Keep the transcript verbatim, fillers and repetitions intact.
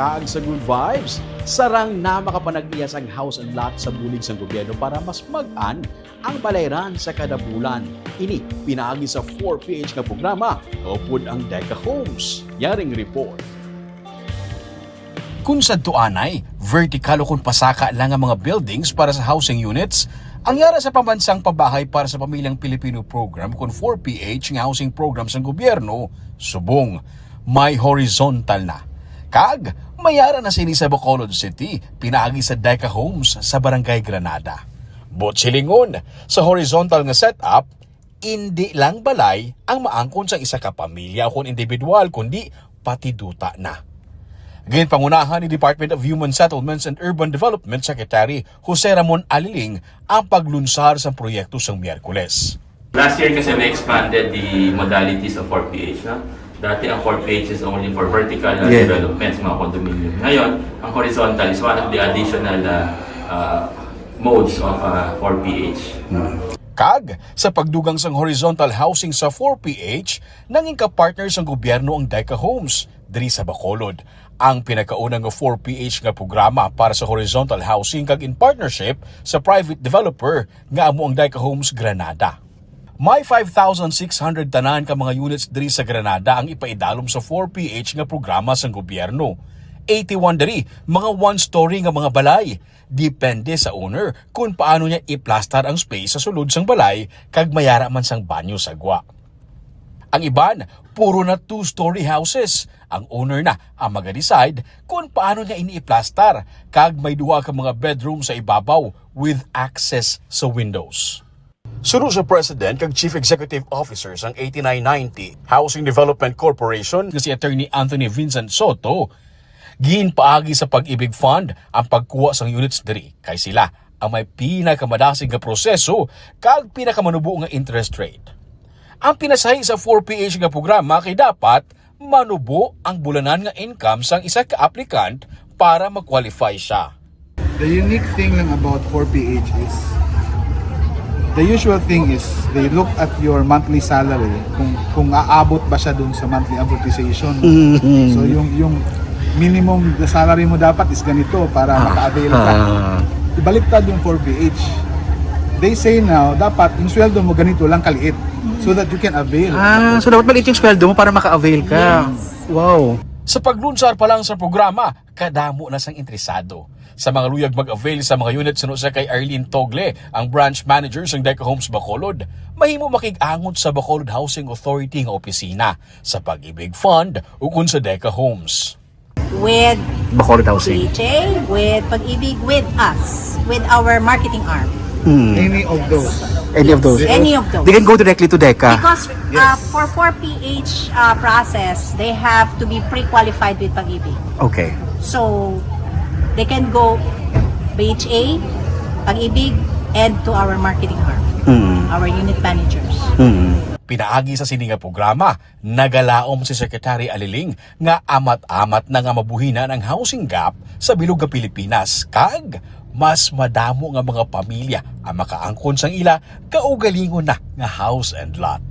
Kag sa good vibes, sarang na makapanag-iya sang house and lot sa bulig sang gobyerno para mas mag-an ang balayran sa kada bulan. Ini pinaagi sa four P H nga programa, upod ang Deca Homes. Yaring report. Kung sadto anay, vertical o kung pasaka lang ang mga buildings para sa housing units, ang yara sa pambansang pabahay para sa pamilyang Pilipino program kung four P H nga housing program sang gobyerno, subong may horizontal na. Kag mayara na sini sa Bacolod City, pinaagi sa Deca Homes sa Barangay Granada. But silingon, sa horizontal nga setup, indi lang balay ang maangkon sang isa ka pamilya o kon individual, kundi pati duta na. Ginpangunahan ni Department of Human Settlements and Urban Development Secretary Jose Ramon Aliling ang paglunsar sang proyekto sang Miyerkules. Last year kasi we expanded the modalities of four P H, no? Dati ang four P H is only for vertical uh, Yeah. developments, mga condominium. Ngayon, ang horizontal is one of the additional uh, uh, modes of uh, four P H. Kag sa pagdugang sang horizontal housing sa four P H, nangin ka-partner sang gobyerno ang Deca Homes diri sa Bacolod, ang pinakauna nga four P H nga programa para sa horizontal housing kag in partnership sa private developer nga amo ang Deca Homes Granada. May five thousand six hundred tanan ka mga units diri sa Granada ang ipaidalom sa four P H nga programa sang gobyerno. Eighty-one diri, mga one-story nga mga balay. Depende sa owner kung paano niya iplastar ang space sa sulod sang balay kag mayara man sang banyo sa gwa. Ang iban, puro na two-story houses. Ang owner na ang maga-decide kung paano niya ini iplastar kag may duha ka mga bedroom sa ibabaw with access sa windows. Suno sa President kag Chief Executive Officer sang eighty-nine ninety Housing Development Corporation nga si Attorney Anthony Vincent Soto, ginpaagi sa Pag-ibig Fund ang pagkuha sang units diri kay sila ang may pinakamadasig nga proseso kag pinakamanubo nga interest rate. Ang pinasahi sa four P H nga programa kay dapat manubo ang bulanan nga income sang isa ka applicant para mag-qualify siya. The unique thing lang about four P H is the usual thing is they look at your monthly salary kung kung aabot ba siya dun sa monthly amortization. So yung yung minimum the salary mo dapat is ganito para maka-avail ka. Ibaliktad yung four P H. They say now dapat yung sweldo mo ganito lang kaliit so that you can avail. Ah, so dapat maliit yung sweldo mo para maka-avail ka. Wow. Sa paglunsar pa lang sa programa, kadamo na sang interesado. Sa mga luyag mag-avail sa mga unit suno sa kay Arlene Togle, ang branch manager sang Deca Homes Bacolod, mahimo makig-angot sa Bacolod Housing Authority nga opisina, sa Pag-ibig Fund, ukon sa Deca Homes. With Bacolod Housing. P H A, with Pag-ibig, with us, with our marketing arm. Hmm. Any of those. Any of those. Any of those. They can go directly to Deca. Because uh, for four P H uh, process, they have to be pre-qualified with Pag-ibig. Okay. So, they can go P H A, Pag-ibig, and to our marketing arm, Hmm. our unit managers. Hmm. Pinaagi sa sini nga programa, nagalaom si Secretary Aliling nga amat-amat na nga mabuhinan ang housing gap sa bilog nga Pilipinas kag mas madamo nga mga pamilya ang makaangkon sang ila kaugalingon na nga house and lot.